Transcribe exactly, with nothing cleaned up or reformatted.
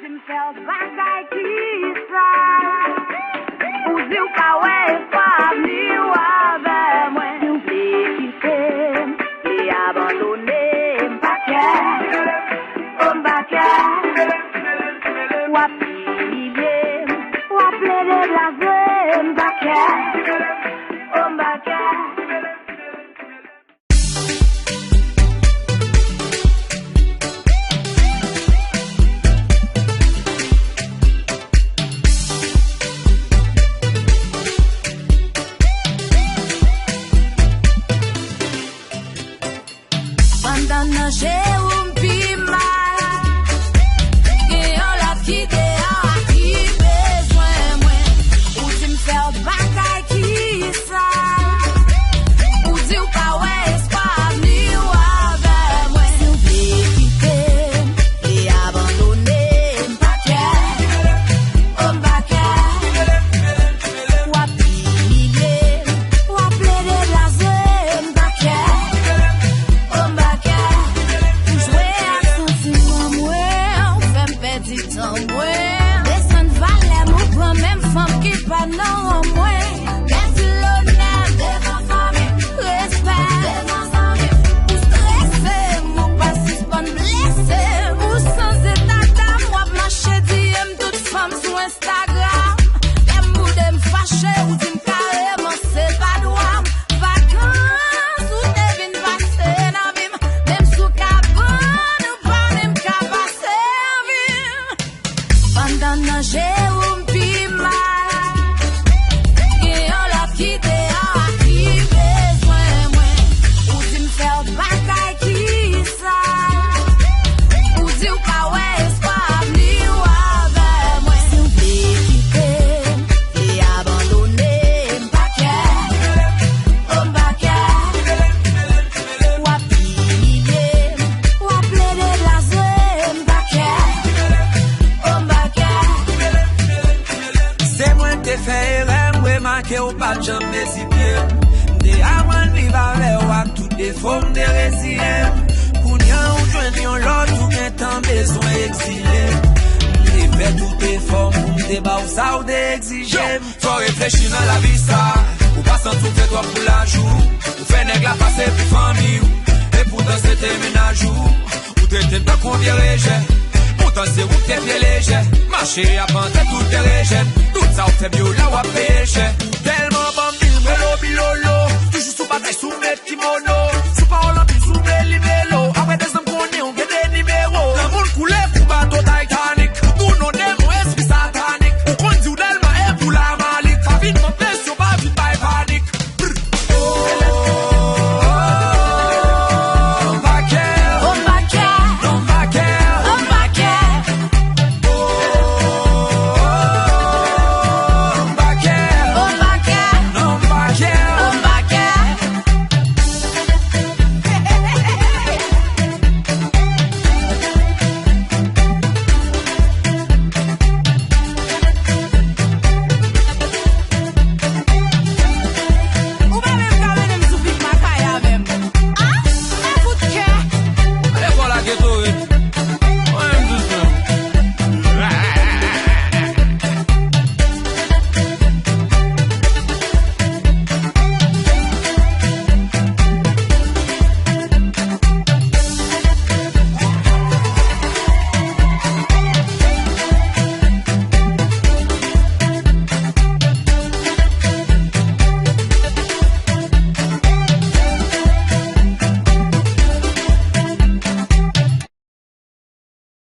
Di m fè w bagay ki sa. Ou di w pa wè espwa avni w avè mwen. Si w vle kite m, vle abandone m, pa kè. Oh, m pa kè. W ap imilye m, w ap plede blaze m, pa kè. Oh, m pa kè. Pandan nan je ou m pi mal. Gen yon lòt ki deyò a ki bezwen mwen. Ou di m fè w bagay ki sa. Ou di w pa wè espwa avni w avè mwen. Si w vle kite m, vle abandone m, pa kè. Oh, m pa kè. W ap imilye m, w ap plede blaze m, pa kè. Oh, m pa kè. Ou jwe ak santiman mwen, ou fè m pèdi tan mwen. Desann valè m, ou pran menm fanm ki pa nan rang mwen. Pèdi lonè devan fanmi, respè devan zanmi. Ou strese m, ou pa sispann blese m. Ou sanz eta dam, w ap mache diye m tout fanm sou Instagram. Lè m boude m fache, ou di m kareman se pa dwa m. Vakans ou te vin pase nan vi m, menm sou kabann ou pa menm ka pa sèvi m. Pandan nan je ou m pi mal. Gen yon lòt ki deyò a ki bezwen mwen. Ou di m fè w bagay ki sa. Ou di w pa wè espwa avni w avè mwen. Si w vle kite m, vle abandone m, pa kè. Oh, m pa kè. W ap imilye m, w ap plede blaze m, pa kè. Oh, m pa kè. Se mwen te fè erè, m remake w pa t janm mezi pye m. M te aprann viv avè w ak tout defo m, te reziye m. Kounye a ou jwenn yon lòt, ou gentan bezwen egzile m. M te fè tout efò m pou m te ba w sa w te egzije m. Fò w reflechi nan lavi sa. Ou pa santi w fè twòp pou lajou. Ou fè nèg la pase pou fanmi w. Epoutan se te mennaj ou. Ou trete m tankou vye rejè. Poutan se ou k te pye lejè. Mache ap vann tout te rejè. Tout sa w fè m yo la w ap peye chè.